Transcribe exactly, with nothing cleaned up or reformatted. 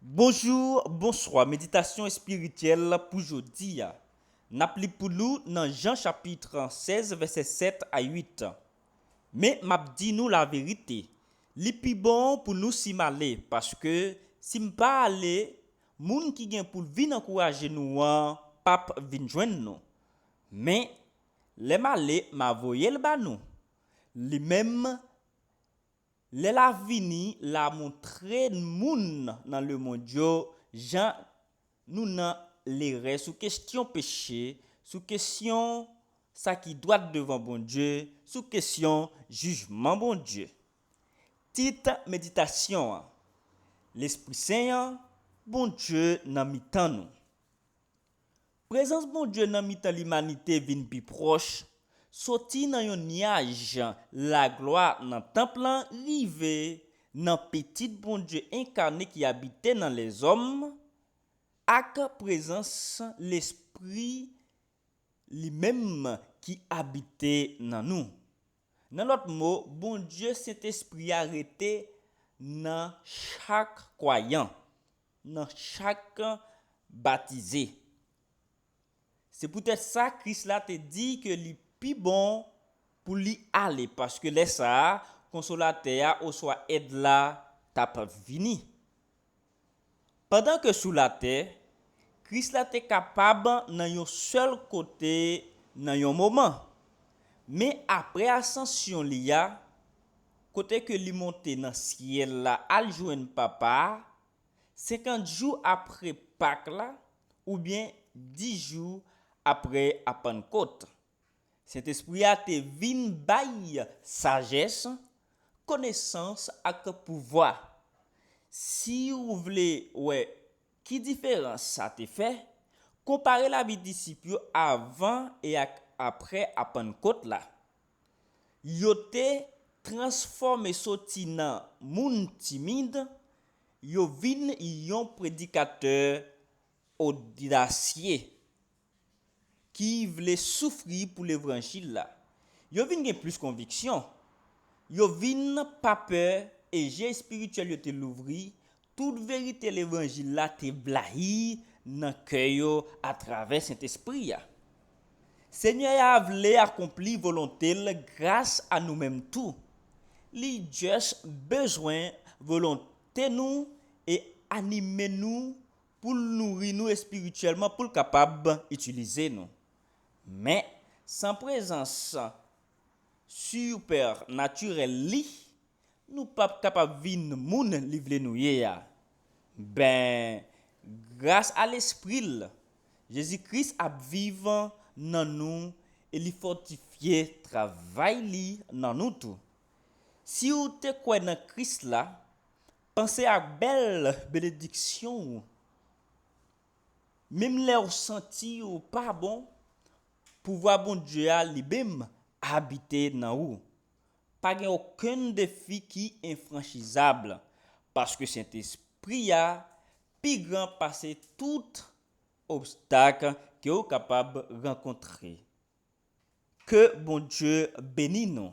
Bonjou, bonswa. Meditasyon espirityèl pou jodi a. N ap li pou nou nan Jan chapit sèz, vèsè sèt a uit. Men m ap di nou laverite, li pi bon pou nou si m ale, paske si m pa ale, moun ki gen pou l vin ankouraje nou an p ap vin jwenn nou. Men, lè m ale, m a voye l ba nou. Li menm, lè l a vini, l a montre moun nan lemonn yo jan nou nan lerè sou kesyon peche, sou kesyon sa ki dwat devan Bondye, sou kesyon jijman Bondye. Tit meditasyon an, Lespri Sen an, Bondye nan mitan nou. Prezans Bondye nan mitan limanite vin pi pwòch, soti nan yon nyaj laglwa nan tanp lan rive nan Pitit Bondye enkane ki abite nan lèzòm, ak prezans Lespri li menm ki abite nan nou. Nan lòt mo, Bondye Sentespri a rete nan chak kwayan, nan chak batize. Se poutèt sa Kris la te di ke li pi bon pou li ale, paske lè sa a, Konsolatè a oswa Èd la t ap vini. Pandan ke sou latè, Kris la te kapab nan yon sèl kote nan yon moman. Men apre asansyon li a, kote ke li monte nan syèl la al jwenn Papa a, senkant jou apre Pak la, oubyen dis jou apre Pannkot. Sentespri a te vin bay sajès, konesans ak pouvwa. Si w vle wè ki diferans sa te fè, konpare lavi disip yo avan e ak apre Pannkot la. Yo te transfòme soti nan moun timid, yo vin yon predikatè odasye ki vle soufri pou levanjil la. Yo vin gen plis konviksyon. Yo vin pa pè e je espirityèl yo te louvri, tout verite levanjil la te blayi nan kè yo atravè Sentespri a. Senyè a vle akonpli volonte l gras a nou menm tou. Li just bezwen volonte nou e anime nou pou l nouri nou espirityèlman, pou l kapab itilize nou. Men, san prezans sipènatirèl li, nou p ap kapab vin moun li vle nou ye a. Ben, gras a Lespri l, Jezi Kris ap viv nan nou e li fòtifye travay li nan nou tou. Si w te kwè nan Kris la, panse ak bèl benediksyon w. Menm lè w santi w pa bon, pouvwa Bondye a li menm abite nan ou. Pa gen okenn defi ki enfranchizab, paske Sentespri a pi gran pase tout obstak ke w kapab rankontre. Ke Bondye beni nou.